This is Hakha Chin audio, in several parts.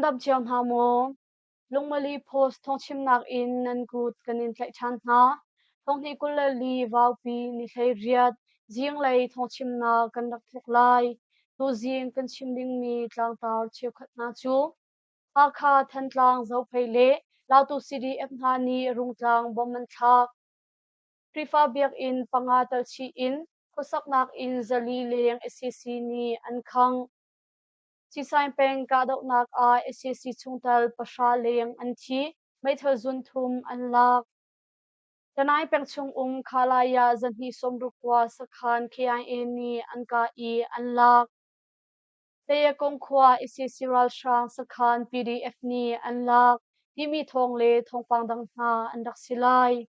Nan dam cio hna maw? Lungmali Post thawngchimnak in nan kut kan in tlaih ṭhan hna. Thonghnih 24 vaupi ni 18 zinglei thawngchimnak kan rak thawk lai. Tuzing kan chim dingmi tlangtar cheukhat hna cu Hakha, Thantlang, Zophei le Lautu CDF hna nih Rungtlang bom an thlak. Khrihfa biakinn panga telchih in khuasaknak inn 400 leng sac nih an khangh. Sisain peng kahdohnak ah sac chungtel 0 leng an thi, meithal zun thum an lak. Tanai peng chungum Khalaya 269 sakhan KIA nih an kah i an lak. Tayakong khua sac ralhrang sakhan PDF nih an lak timi thawng le thawngpang dang hna an rak si lai.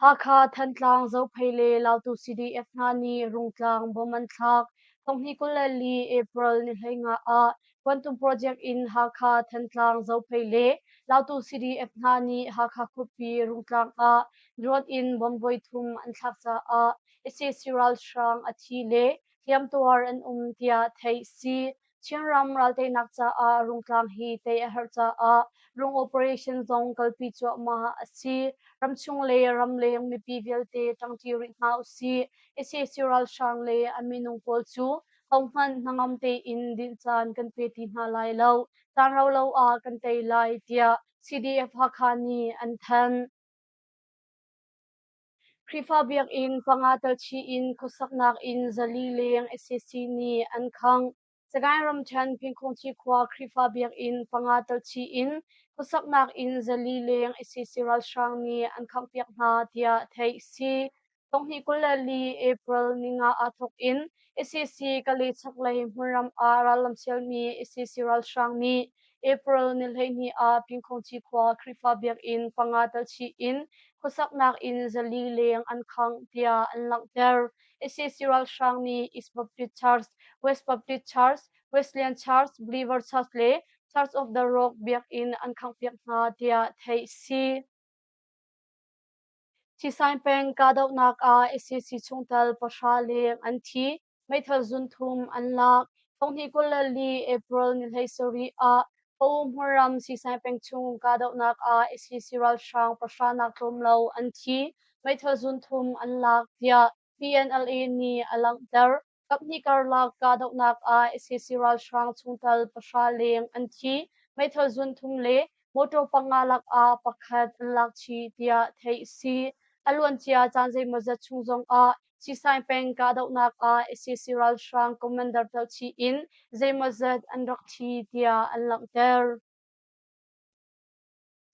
Hakha, Thantlang, Zophei le Lautu CDF hna nih Rungtlang bom an thlak. Thonghnih 24 April ni 15 ah Quantum Project in Hakha, Thantlang, Zophei le Lautu CDF hna nih Hakha khuapi Rungtlang ah drone in bom voithum an thlak caah sac ralhrang a thi le hliamtuar an um tiah theih si. Chinram ralteinak caah Rungtlang hi tei a herh caah rung operation zong kalpi cuahmah a si. Ramchung le ramleng mipi vialte ṭangṭi rih hna usih. Sac ralhrang le a minung pawl cu hohmanh hnangam tein dinh caan kan pe ti hna lai lo. Caan rau lo ah kan tei lai tiah CDF Hakha nih an thanh. Khrihfa biakinn panga telchih in khuasaknak inn 400 leng sac nih an khangh. Sagaing ramṭhen Pingkhawngci khua Khrihfa biakinn panga telchih in khuasaknak inn 400 leng sac ralhrang nih an khanghpiak hna tiah theih a si. Thonghnih 24 April ninga aa thawk in sac Kalay chaklei hmunram ah rallam sialmi sac ralhrang nih April ni 12 ah Pingkhawngci khua Khrihfa biakinn panga telchih in khuasaknak inn 400 leng an khangh tiah an langhter. Sac ralhrang nih East Baptist Church, West Baptist Church, Wesleyan Church, Believer Church le Church of the Rock biakinn an khanghpiak hna tiah theih a si. Thisain peng kahdohnak ah sac chungtel 0 leng an thi, meithal zun thum an lak. Thonghnih 24 April ni 17 ah Pau hmunram Sisain peng chung kahdohnak ah sac ralhrang 0 nak tlawm lo an thi, meithal zun thum an lak tiah PNLA nih a langhter. Kaphnih karlak kahdohnak ah sac ralhrang chungtel 0 leng an thi, meithal zun thum le mawṭaw panga lakah pakhat an lak chih tiah theih a si. A luancia caan zeimawzat chung zongah Sisain peng kahdohnak ah sac ralhrang commander telchih in zeimawzat an rak thi tiah an langhter.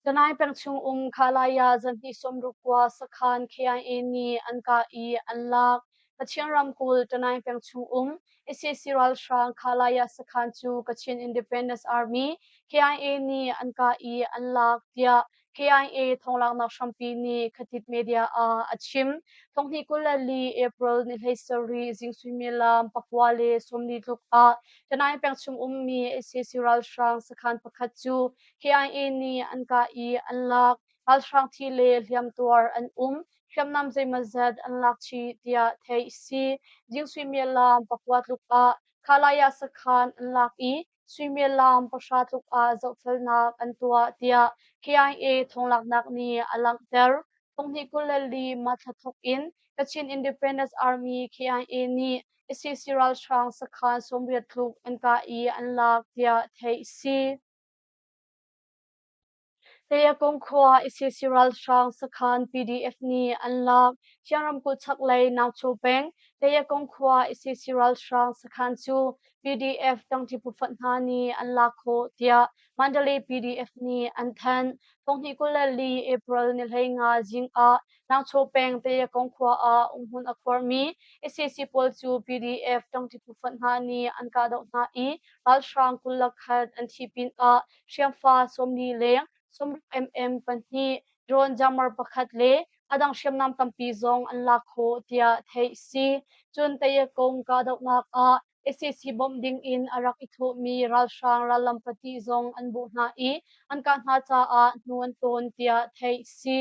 Tanai peng chung um Khalaya zanhnih 69 sakhan KIA nih an kah i an lak. Kachin ramkulh Tanai peng chung um sac ralhrang Khalaya sakhan cu Kachin Independence Army KIA nih an kah i an lak tiah KIA thawnglaknak hrampi nih Khatit Media ah a chim. Thonghnih 24 April ni 17 zing suimilam 9:40 tluk ah Tanai peng chung ummi sac ralhrang sakhan pakhat cu KIA nih an kah i an lak. Ralhrang thi le hliamtuar an um. Hriamnam zeimawzat an lak chih tiah theih a si. Zing suimilam 9 tluk ah Khalaya sakhan an lak i suimilam 0 tluk ah zohfelnak an tuah tiah KIA thawnglaknak nih a langhter. Thonghnih 24 March thla thawk in Kachin Independence Army KIA nih sac ralhrang sakhan 80 tluk an kah i an lak tiah theih a si. Tayakung khua sac ralhrang sakhan PDF nih an lak. Chin ramkulh chaklei Naungcho peng Tayakung khua sac ralhrang sakhan cu PDF tangṭi phufonh hna nih an lak khawh tiah Mandalay PDF nih an thanh. Thonghnih 24 April ni 15 zing ah Naungcho peng Tayakung khua ah umhmun a khuarmi sac pawl cu PDF tangṭi phufonh hna nih an kahdoh hna i ralhrang 21 an thi pinah hriamfa 40 leng, 60 mm pahnih, drone jammer pakhat le a dang hriamnam tampi zong an lak khawh tiah theih a si. Cun Tayakung kahdohnak ah sac bawmh ding in a rak i thawhmi ralhrang rallam pahnih zong an bawh hna i an kah hna caah hnu an tawn tiah theih a si.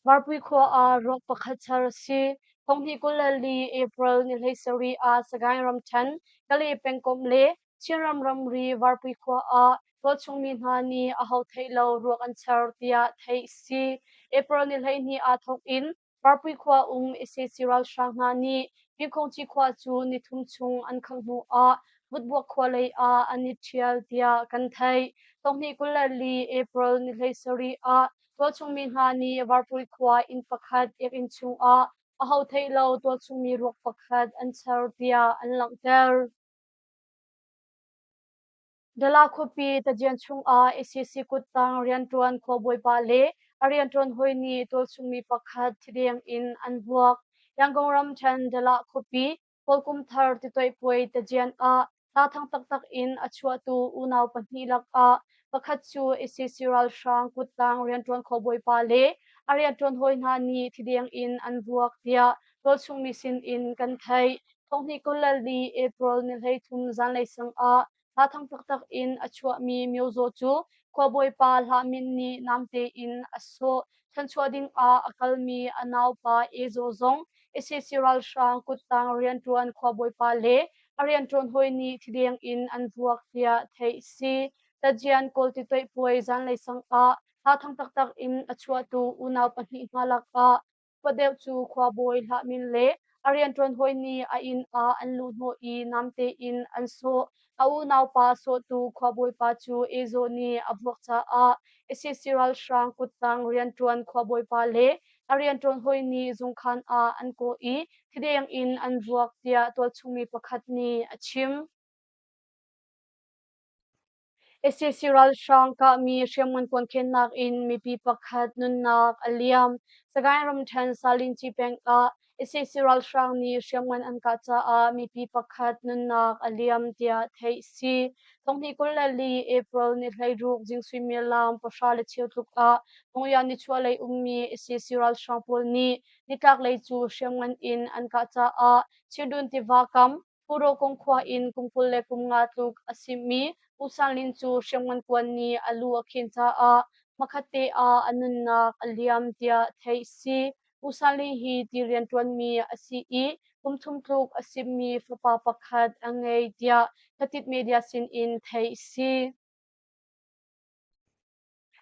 Varpui khua ah ruak pakhat char a si. Thonghnih 24 April ni 17 ah Sagaing ramṭhen Kale pengkomh le Chinram ramri Varpui khua ah tualchungmi hna nih aho theih lo ruak an char tiah theih a si. April ni 12 aa thawk in Varpui khua um sac ralhrang hna nih Pinkhongci khua cu nithum chung an khangh hnu ah Vutbuak khua lei ah an i ṭhial tiah kan theih. Thonghnih 24 April ni 17 ah Tualchungmi hna nih Varpui khua inn pakhat biakinn chungah aho theih lo tualchungmi ruak pakhat an char tiah an langhter. Dala khuapi tajian chungah sac kuttang rianṭuan khuabawipa le a rianṭuan hawi nih tualchungmi pakhat thideng in an vuak. Yangon ramṭhen Dala khuapi Kawlkum thar titoih puai tajian ah hlathang taktak in a chuahtu unau pahnih lakah pakhat cu sac ralhrang kuttang rianṭuan khuabawipa le a rianṭuan hawi hna nih thideng in an vuak tiah tualchungmi sin in kan theih. Thonghnih 24 April ni 33 zanlei sang ah hlathang taktak in a chuahmi Myozaw cu khuabawipa Hlah Min nih namte in a sawh. Chanchuah dingah a kalmi a naupa Ezaw zong sac ralhrang kuttang rianṭuan khuabawipa le a rianṭuan hawi nih thideng in an vuak tiah theih a si. Tajian Kawl titoih puai zanlei sang ah hlathang taktak in a chuahtu unau pahnih hna lakah Upa deuh cu khuabawi Hlah Min le a rianṭuan hawi nih a inn ah an luhhnawh i namte in an sawh. A unaupa sawhtu khuabawipa cu Ezaw nih a vuak caah sac ralhrang kuttang rianṭuan khuabawipa le a rianṭuan hawi nih zungkhan ah an kawh i thideng in an vuak tiah tualchungmi pakhat nih a chim. Sac ralhrang kahmi hriamngan kuankhennak in mipi pakhat nunnak a liam. Sagaing ramṭhen Salinci peng ah sac ralhrang nih hriamngan an kah caah mipi pakhat nunnak a liam tiah theih a si. Thonghnih 24 April ni 16 zing suimilam 10:15 tluk ah Mongya nichuahlei ummi sac ralhrang pawl nih nitlaklei cu hriamngan in an kah caah Chindun tiva kam Purokong khua in kum 25 tluk a simi U San Lin cu hriamngan kuan nih a lu a khen caah hmakhatte ah a nunnak a liam tiah theih a si. U San Lin hi ti rianṭuanmi a si i kum thum tluk a simi fapa pakhat a ngei tiah Khatit Media sinin theih a si.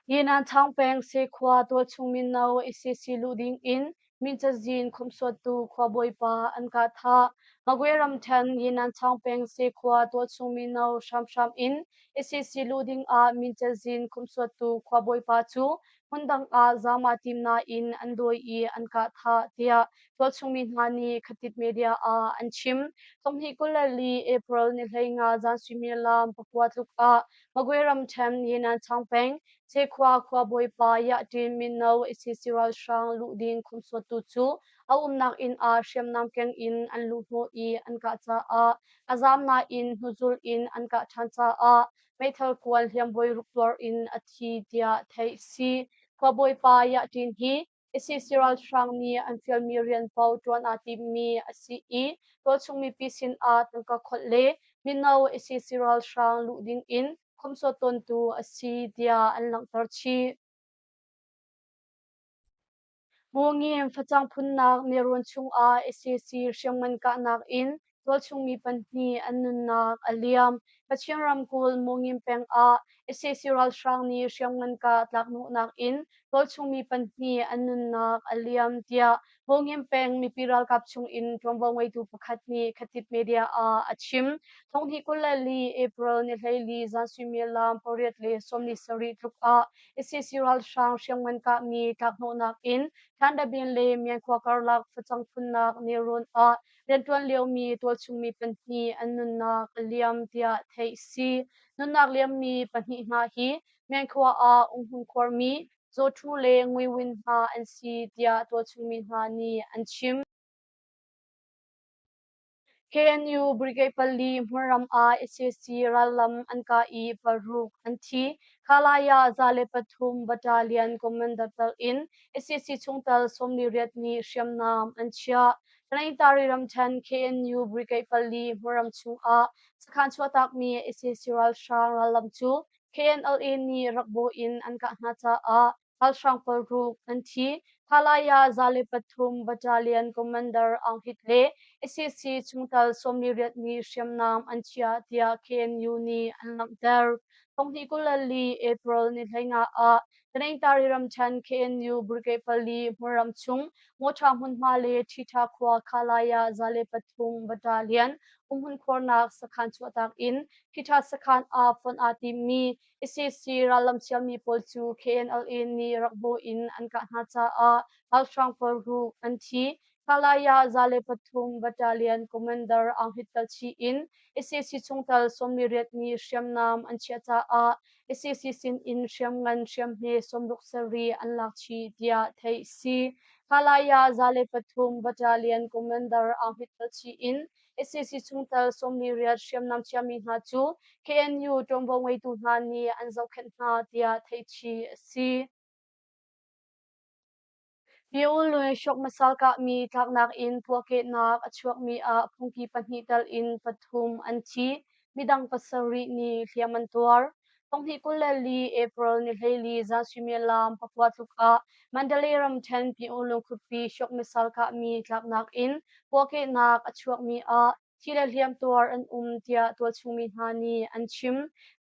Yenan Chaung peng Sekhua tualchung mino sac luh ding in min cazin khawmhsuattu khuabawipa an kah thah. Magwe ramṭhen Yenan Chaung peng Sekhua tualchung mino hramhram in sac luh ding ah min cazin khawmhsuattu khuabawipa cu hmundang ah zaam aa tim nain an dawi i an kah thah tiah tualchung mi hna nih Khatit Media ah an chim. Thonghnih 24 April ni 15 zan suimilam 9 tluk ah Magwe ramṭhen Yenan Chaung peng Chekhua khuabawipa Yah Ṭin mino sac ralhrang luh ding khawmhsuattu cu a umnak inn ah hriamnam keng in an luhhnawh i an kah caah a zaam nain hnuzul in an kah ṭhan caah meithal kuan hliamvawi ruk tuar in a thi tiah theih a si. Khuabawipa Yah Ṭin hi sac ralhrang nih an fialmi rian paoh ṭuan aa timmi a si i tualchung mipi sinah tangka kholh le mino sac ralhrang luh ding in khawmhsuat tawntu a si tiah an langhter chih. Mungin facang phunnak nelrawn chungah sac hriamngan kahnak in tualchung mi pahnih an nunnak a liam. Kachin ramkulh Mungin peng ah sac ralhrang nih hriamngan kah tlakhnawhnak in tualchung mi pahnih an nunnak a liam tiah Mungin peng mipi ralkap chungin ṭuanvo ngeitu pakhat nih Khatit Media ah a chim. Thonghnih 24 April ni 14 zan suimilam 8:47 tluk ah sac ralhrang hriamngan kahmi tlakhnawhnak in Thandabin le Myankhua karlak facang phunnak nelrawn ah rianṭuan liomi tualchungmi pahnih an nunnak a liam tiah theih a si. Nunnak liammi pahnih hna hi Myankhua ah umhmun khuarmi Zaw Thu le Ngui Win hna an si tiah tualchungmi hna nih an chim. KNU Brigade 4 hmunram ah sac rallam an kah i paruk an thi. Khalaya 103 Battalion Commander tal in sac chungtel 48 nih hriamnam an chiah. Tanintari ramṭhen KNU Brigade 4 hmunram chungah sakhan chuahtakmi sac ralhrang rallam cu KNLA nih rak bawh in an kah hna caah ralhrang paruk an thi. Khalaya 103 Battalion Commander Aung Hit le SAC chungtel 18 nih hriamnam an chiah tiah KNU nih an langhter. 2024 April ni 15 ah Taningtari ramṭhen KNU Brigade 4 hmunram chung Mawṭha hmunhma le Ṭhiṭha khua Khalaya 103 Battalion umhmun khuarnak sakhan chuahtak in Ṭhiṭha sakhan ah fonh aa timmi SAC rallam sialmi pawl cu KNLA nih rak bawh in an kah hna caah ralhrang paruk an thi. Kalaya 103 Battalion Commander Aung Hit tel chih in SAC chungtel 18 nih hriamnam an chiah caah SAC sin in hriamngan hriamhme 67 an lak chih tiah theih si. Kalaya 103 Battalion Commander Aung Hit tel chih in SAC chungtel 18 hriamnam chiami hna cu KNU ṭuanvo ngeitu hna nih an zohkhenh hna tiah theihchih a si. Pyo-Lwe Shokmasal kahmi tlaknak in puahkehnak a chuakmi ah phungki pahnih tal in pathum an thi, midang pasarih nih hliam an tuar. 2024 April ni 14 zan suimilam 9 tluk ah Mandalay ramṭhen Pyo-Lwe khuapi Shokmasal kahmi tlaknak in puahkehnak a chuakmi ah thi le hliamtuar an um tiah tualchung mi hna nih an chim.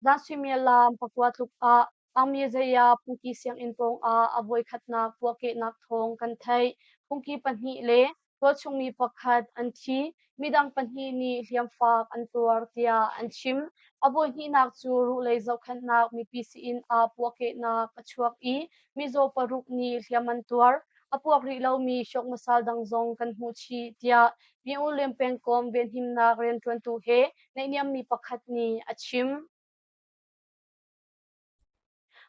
Zan suimilam 9 tluk ah Angmyazaya phungki sianginn pawng ah a voikhatnak puahkehnak thawng kan theih. Phungki pahnih le tualchung mi pakhat an thi, midang pahnih nih hliamfak an tuar tiah an chim. A voihnihnak cu ruhlei zohkhenhnak mipi sii-inn ah puahkehnak a chuak i mizaw paruk nih hliam an tuar. A puak rih lomi hriawkmasal dang zong kan hmuh chih tiah Pyongyang pengkomh venhimnak rianṭuantu he naihniammi pakhat nih a chim.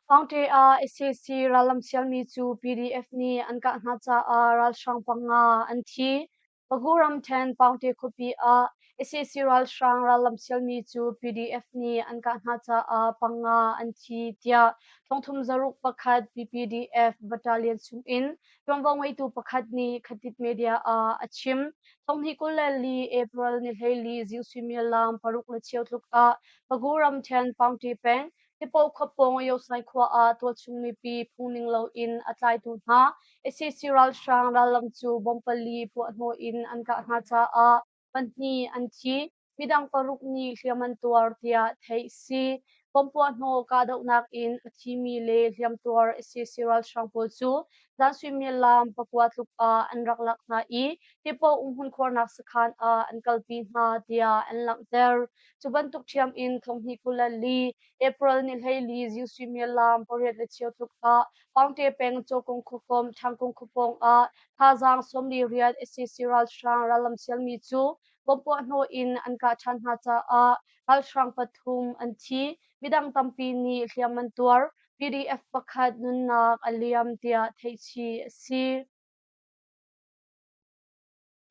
Pangṭe ah sac rallam sialmi cu PDF nih an kah hna caah ralhrang panga an thi. Pagu ramṭhen Pangṭe khuapi ah sac ralhrang rallam sialmi cu PDF nih an kah hna caah panga an thi tiah thongthum zaruk pakhat PPDF battalion chungin ṭuanvo ngeitu pakhat nih Khatit Media ah a chim. 2024 April ni 14 zing suimilam 6:15 tluk ah Pagu ramṭhen Pangṭi peng Hippo khuapawng Yosai khua ah tualchung mipi phungning loin a tlaitu hna sac ralhrang rallam cu bomb pali puahhnawh in an kah hna caah pahnih an thi, midang paruk nih hliam an tuar tiah theih si. Bomb puahhnawh kahdohnak in a thimi le hliamtuar sac ralhrang pawl cu zan suimilam 9 tluk ah an rak lak hna i Hippo umhmun khuarnak sakhan ah an kalpi hna tiah an langhter. Cu bantuk ṭhiam in 2024 April ni 14 zing suimilam 8:15 tluk ah Paungte peng Cawkung khuakomh Ṭhangkung khuapawng ah thazaang 48 sac ralhrang rallam sialmi cu bomb puahhnawh in an kah ṭhan hna caah ralhrang pathum an thi, midang tampi nih hliam an tuar, PDF pakhat nunnak a liam tiah theihchih a si.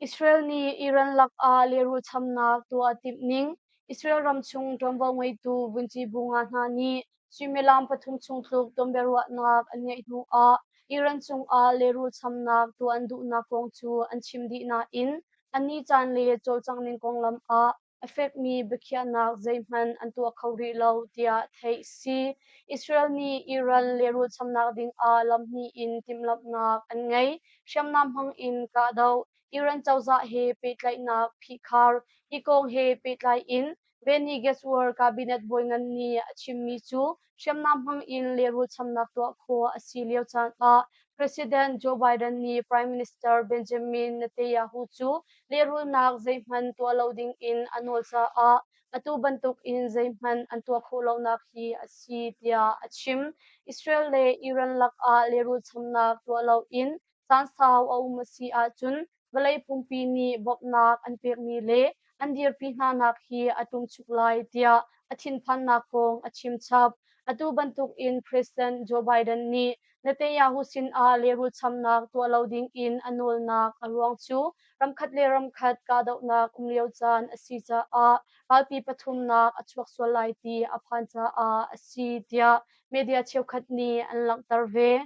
Israel nih Iran lakah lehrul chamnak tuah a timh ning Israel ramchung ṭuanvo ngeitu vunci bu nga hna nih suimilam pathum chung tluk tonbiaruahnak an ngeih hnuah Iran cungah lehrul chamnak tuah an duhnak kong cu an chim dih nain a ni caan le cawlcangh ning konglam ah a fekmi biakhiahnak zeihmanh an tuah kho rih lo tiah theih si. Israel nih Iran lehrul chamnak dingah lamhnih in timhlamhnak an ngei. Hriamnam hmang in kahdoh, Iran cozah he pehtlaihnak phihkhar. Hi kong he pehtlai in Benny Gantz cabinet bawi ngan nih a chimmi cu hriamnam hmang in lehrul chamnak tuah khawh a si lio caan ah President Joe Biden nih Prime Minister Benjamin Netanyahu cu lehrulnak zeihmanh tuah lo ding in a nawl caah atu bantuk in zeihmanh an tuah khawh lonak hi a si tiah a chim. Israel le Iran lakah lehrul chamnak tuah loin caan sau a um a si ahcun vawlei pumpi nih bawmhnak an pekmi le an dirpi hnanak hi a ṭumchuk lai tiah a thinphannak kong a chim chap. Atu bantuk in President Joe Biden nih Netanyahu sinah lehrul chamnak tuah lo ding in a nawlnak a ruang cu ramkhat le ramkhat kahdohnak um lio caan a si caah ralpi pathumnak a chuak sual lai ti a phan caah a si tiah media cheukhat nih an langhter ve.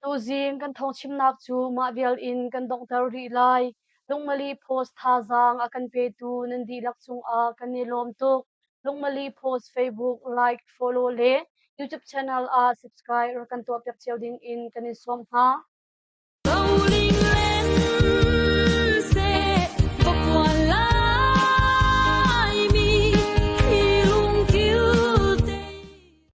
Tuzing kan thawngchimnak cu mah vial in kan donghter rih lai. Lungmali Post thazaang a kan petu nan dihlak cungah kan i lawm tuk. Lungmali Post Facebook like, follow le YouTube channel ah subscribe rak kan tuahpiak cio ding in kan in sawm hna.